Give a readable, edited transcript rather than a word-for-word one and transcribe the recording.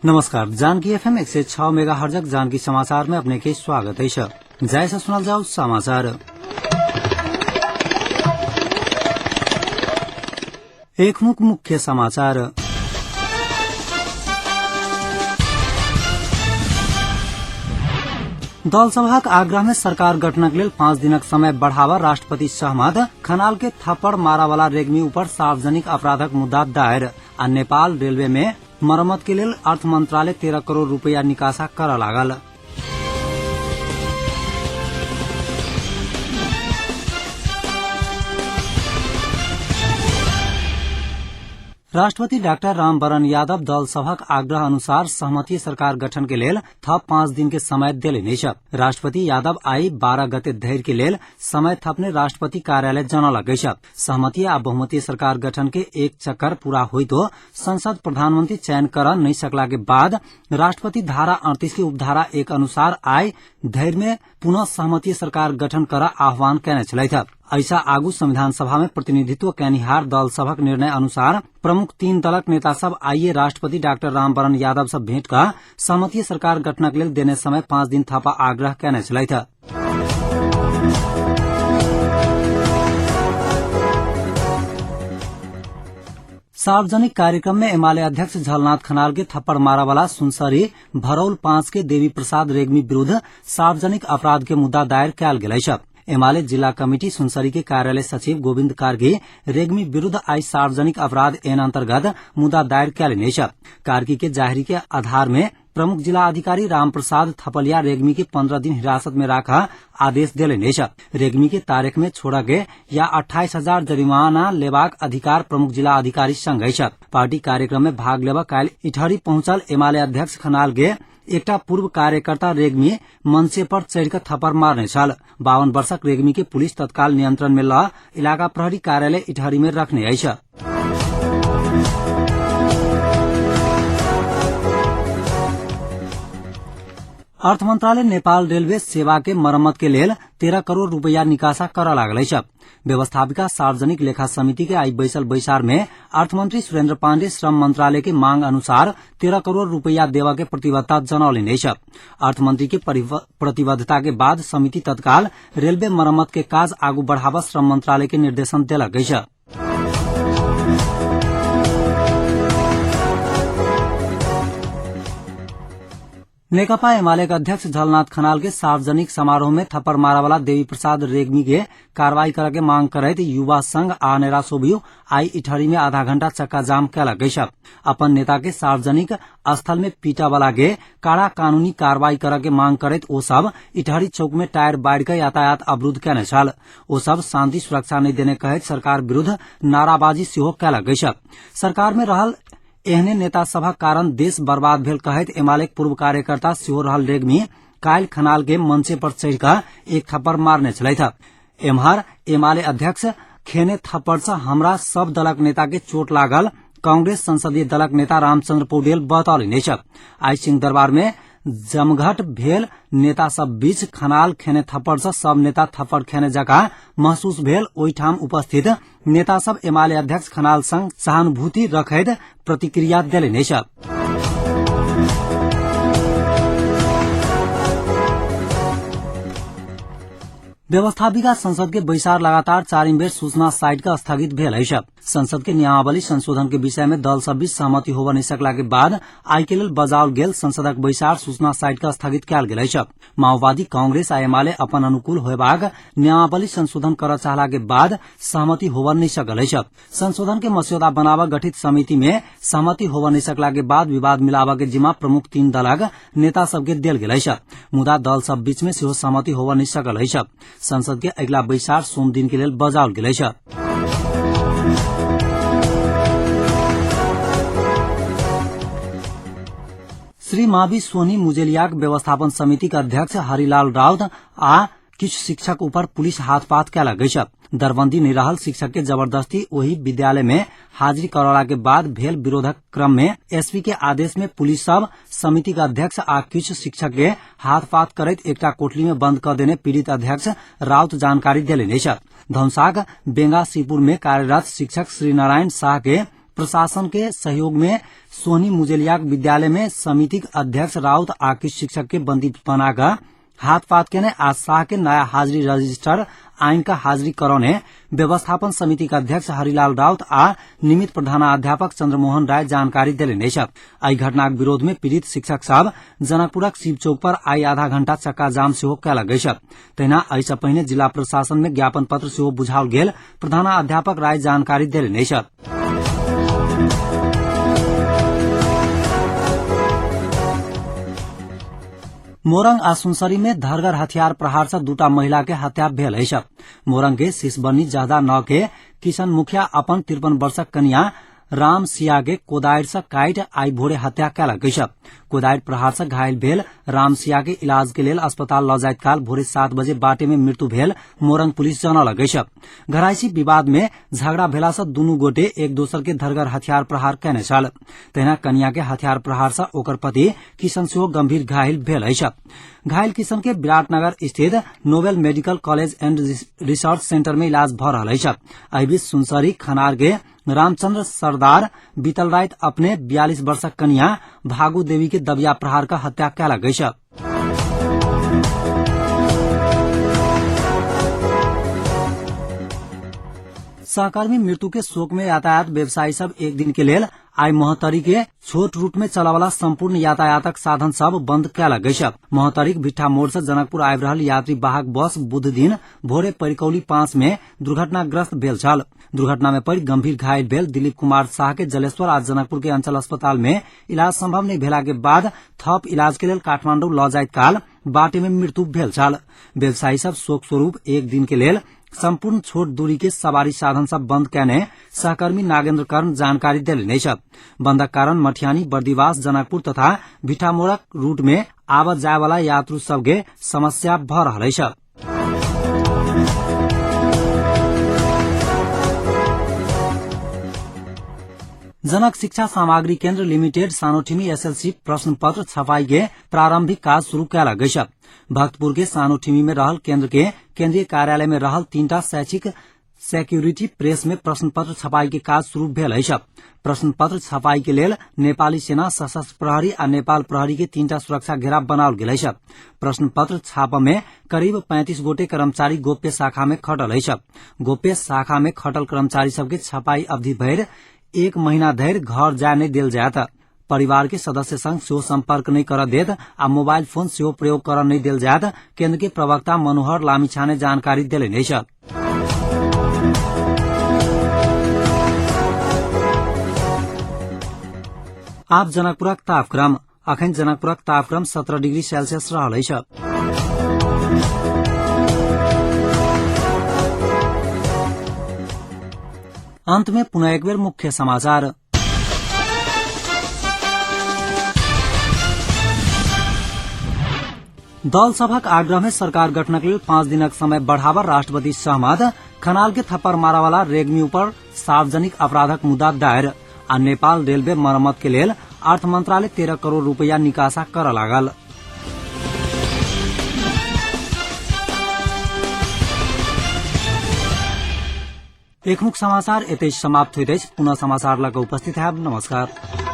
नमस्कार, Janaki FM 106 mega हर्जक Janaki समाचार में अपने के स्वागत है। जय से सुनल जाओ समाचार। एकमुख मुख्य समाचार। दल सभाक आग्रह में सरकार गठनक लेल 5 दिनक समय बढ़ावा राष्ट्रपति सहमत। खनाल के थप्पड़ मारावाला रेग्मी ऊपर सार्वजनिक अपराधक मुद्दा दायर। आ नेपाल रेलवे में मरम्मत के लेल अर्थ मंत्रालय 13 करोड़ रुपया निकासा कर लागल। राष्ट्रपति डाक्टर रामवरण यादव दल सभक आग्रह अनुसार सहमति सरकार गठन के लेल थप 5 दिन के समय देले छ। राष्ट्रपति यादव आई 12 गते धरि के लेल समय थपने राष्ट्रपति कार्यालय जनौलक अछि। सहमति आ बहुमतीय सरकार गठन के एक चक्कर पूरा होइतो संसद प्रधानमंत्री चयन कर नहीं सकला के बाद राष्ट्रपति धारा 38 के उपधारा 1 अनुसार आई धरि में पुनः सहमति सरकार गठन कर आह्वान केने छलथि। ऐसा आगू संविधान सभा में प्रतिनिधित्व कैनिहार दल सभक निर्णय अनुसार प्रमुख 3 दलक नेता सब आइए राष्ट्रपति डाक्टर रामवरण यादव सब भेंट कर सहमति सरकार गठनक लेल देने समय 5 दिन थपा आग्रह केने छलथि। सार्वजनिक कार्यक्रम में एमाले अध्यक्ष झलनाथ खनाल के थप्पड़ मारावाला सुनसरी भरौल 5 के देवी प्रसाद रेग्मी विरूद्ध सार्वजनिक अपराध के मुद्दा दायर कयल गेल अछि। एमाले जिला कमिटी सुनसरी के कार्यालय सचिव गोविन्द कार्की रेग्मी विरूद्ध आई सार्वजनिक अपराध ऐन अंतर्गत मुद्दा दायर कयल अछि। कार्की के जाहिरी के आधार में प्रमुख जिला अधिकारी रामप्रसाद थपलिया रेग्मी के 15 दिन हिरासत में राखा आदेश देलनि अछि। रेग्मी के तारीख में छोड़ा के या 28,000 जरिमाना लेबाक अधिकार प्रमुख जिला अधिकारी संग अछि। पार्टी कार्यक्रम में भाग लेबा काल्हि इटहरी पहुंचल एमाले अध्यक्ष खनाल के एकटा पूर्व कार्यकर्ता रेग्मी मंचे पर चढ़ि कऽ थप्पड़ मारने छल। 52 वर्षक रेग्मी के पुलिस तत्काल नियंत्रण में ल इलाका प्रहरी कार्यालय इटहरी में रखने अछि। अर्थ मंत्रालय नेपाल रेलवे सेवा के मरम्मत के लेल 13 करोड़ रुपया निकासा कर लागल अछि। व्यवस्थापिका सार्वजनिक लेखा समिति के आई बैसल बैसार में अर्थमंत्री सुरेन्द्र पाण्डे श्रम मंत्रालय के मांग अनुसार 13 करोड़ रुपया देवा के प्रतिबद्धता जनौलनि अछि। अर्थमंत्री के प्रतिबद्धता के बाद समिति तत्काल रेलवे मरम्मत के काज आगू बढ़ावा श्रम मंत्रालय के निर्देशन देलक अछि। नेकपा एमाले के अध्यक्ष झलनाथ खनाल के सार्वजनिक समारोह में थप्पड़ मारावाला देवी प्रसाद रेग्मी के कार्रवाई करे के मांग करैत युवा संघ आ नेरासोभियो आई इटहरी में आधा घंटा चक्का जाम कयलक अछि। अपन नेता के सार्वजनिक स्थल में पीटा वाला के कड़ा कानूनी कार्रवाई करे के मांग करैत ओ सब इटहरी चौक में टायर बारि के यातायात अवरुद्ध केने छल। ओ सब शांति सुरक्षा नहि देने कहैत सरकार विरूद्ध नाराबाजी सेहो कयलक अछि। सरकार में रहल एहने नेता सभक कारण देश बर्बाद भेल कहैत एमाले पूर्व कार्यकर्ता सेहो रहल रेग्मी काल्हि खनाल के मंचे पर चढ़ि कऽ एक थप्पड़ मारने छलथि। एम्हर एमाले अध्यक्ष खेने थप्पड़ से हमरा सब दलक नेता के चोट लागल कांग्रेस संसदीय दलक नेता रामचंद्र पौडेल बतौलनि अछि। आई सिंहदरबार में जमघट भेल नेता सब बीच खनाल खेने थप्पड़ से सब नेता थप्पड़ खेने जकाँ महसूस भेल। ओहिठाम उपस्थित नेता सब एमाले अध्यक्ष खनाल संग सहानुभूति रखैत प्रतिक्रिया देलनि अछि। व्यवस्थापिका संसद के बैसार लगातार 4 बेर सूचना साइट का स्थगित भेल अछि। संसद के नियमावली संशोधन के विषय में दल सब बीच सहमति होबय नहि सकला के बाद आई के लेल बजाओल गेल संसदक बैसार सूचना साइट का स्थगित कयल गेल अछि। माओवादी कांग्रेस आ एमाले अपन अनुकूल होयबाक नियमावली संशोधन करऽ चाहला के बाद सहमति होबय नहि सकल अछि। संशोधन के मस्यौदा बनाबऽ गठित समिति में सहमति होबय नहि सकला के बाद विवाद मिलाबऽ के जिम्मा प्रमुख 3 दलक नेता सबके देल गेल अछि। मुदा दल सब बीच में सेहो सहमति होबय नहि सकल अछि। संसद के अगिला बैसार सोम दिन के लेल बजाओल गेल अछि। श्री मावि सोनी मुजेलियाक व्यवस्थापन समिति के अध्यक्ष हरिलाल राउत आ किछु शिक्षक ऊपर पुलिस हाथपात कयलक अछि। दरबंदी नहि रहल शिक्षक के जबरदस्ती ओहि विद्यालय में हाजिरी करौला के बाद भेल विरोधक क्रम में एसपी के आदेश में पुलिस सब समिति के अध्यक्ष आ किछु शिक्षक के हाथपात करैत एकटा कोठली में बंद क देने पीड़ित अध्यक्ष राउत जानकारी देलनि अछि। धनसाक बेंगा सीपुर में कार्यरत शिक्षक श्री नारायण शाह के प्रशासन के सहयोग में सोहनी मुजेलियाक विद्यालय में समितिक अध्यक्ष राउत आ किछु शिक्षक के बंदी बनाकर हाथ पात केने आ शाह के नया हाजिरी रजिस्टर आइन का हाजिरी करौने व्यवस्थापन समिति के अध्यक्ष हरिलाल राउत आ निमित्त प्रधानाध्यापक चंद्रमोहन राय जानकारी देलनि अछि। एहि घटनाक विरोध में पीड़ित शिक्षक सब जनकपुरक शिव चौक पर आइ आधा घंटा चक्का जाम सेहो कयलक अछि। तहिना एहि सँ पहिने जिला प्रशासन में ज्ञापन पत्र सेहो बुझाओल गेल प्रधानाध्यापक राय जानकारी देलनि अछि। मोरंग आ सुनसरी में धरगर हथियार प्रहार से दूटा महिला के हत्या भेल अछि। मोरंग के सिसबनी जहदा 9 के किशन मुखिया अपन 53 वर्षक कनिया राम सिया के कोदारि से काटि आइ भोरे हत्या कयलक अछि। कोदारि प्रहार से घायल भेल राम सिया के इलाज के लेल अस्पताल लऽ जाइत काल भोरे 7 बजे बाटे में मृत्यु भेल मोरंग पुलिस जनौलक अछि। घरायसी विवाद में झगड़ा भेला से दुनू गोटे एक दोसर के धरगर हथियार प्रहार कयने छल। तहिना कनिया के हथियार प्रहार से ओकर पति किशन सेहो गंभीर घायल भेल अछि। घायल किशन के विराटनगर स्थित Nobel medical college and research centre में इलाज भऽ रहल अछि। एहि बीच सुनसरी खनार के रामचंद्र सरदार बीतल राति अपने 42 वर्षक कनिया भागू देवी के दबिया प्रहार क हत्या कयलक अछि। सहकर्मी मृत्यु के शोक में यातायात व्यवसायी सब एक दिन के लेल आइ महोत्तरी के छोट रूट में चलवला संपूर्ण यातायातक साधन सब बंद कयलक अछि। महोत्तरीक भिट्ठा मोड़ से जनकपुर आबि रहल यात्री वाहक बस बुध दिन भोरे परिकौली 5 में दुर्घटनाग्रस्त भेल छल। दुर्घटना में पड़ि गंभीर घायल भेल दिलीप कुमार शाह के जलेश्वर आ जनकपुर के अंचल अस्पताल में इलाज संभव नहि भेला के बाद थप इलाज के लेल काठमांडू लऽ जाइत काल बाटे में मृत्यु भेल छल। व्यवसायी सब शोक स्वरूप एक दिन के लेल संपूर्ण छोट दूरी के सवारी साधन सब बंद कयने सहकर्मी नागेन्द्र कर्ण जानकारी देलनि अछि। बंदक कारण मठियानी, बर्दिवास, जनकपुर तथा भिठामोड़क रूट में आवत जाय वाला यात्रु सब के समस्या भऽ रहल अछि। जनक शिक्षा सामग्री केन्द्र लिमिटेड सानोठिमी एसएलसी प्रश्न पत्र छपाई के प्रारंभिक काज शुरू कयलक अछि। भक्तपुर के सानोठिमी में रहल केन्द्र के केन्द्रीय कार्यालय में रहल 3टा शैक्षिक सेक्यूरिटी प्रेस में प्रश्न पत्र छपाई के काज शुरू भेल अछि। प्रश्न पत्र छपाई के लेल नेपाली सेना, सशस्त्र प्रहरी आ नेपाल प्रहरी के 3टा सुरक्षा घेरा बनाओल गेल अछि। प्रश्न पत्र छाप में करीब 35 गोटे कर्मचारी गोप्य शाखा में खटल अछि। गोप्य शाखा में खटल कर्मचारी सबके छपाई अवधि भरि 1 महीना धरि घर जाय नहि देल जायत। परिवार के सदस्य संग सेहो संपर्क नहि करऽ देत आ मोबाइल फोन सेहो प्रयोग करऽ नहि देल जायत। केन्द्र के प्रवक्ता मनोहर लामिछाने जानकारी देलनि अछि। आब जनकपुरक तापक्रम। अखन जनकपुरक तापक्रम 17 डिग्री सेल्सियस रहल अछि। अंत में पुनः एक बेर मुख्य समाचार। दल सभक आग्रह में सरकार गठनक लेल 5 दिनक समय बढ़ावा राष्ट्रपति सहमत। खनाल के थप्पड़ मारावाला रेग्मी ऊपर सार्वजनिक अपराधक मुद्दा दायर आ नेपाल रेलवे मरम्मत के लेल अर्थ मंत्रालय 13 करोड़ रुपया निकासा करऽ लागल। एखनुक समाचार एतै समाप्त होइत अछि। पुनः समाचार लऽ कऽ उपस्थित हैब। नमस्कार।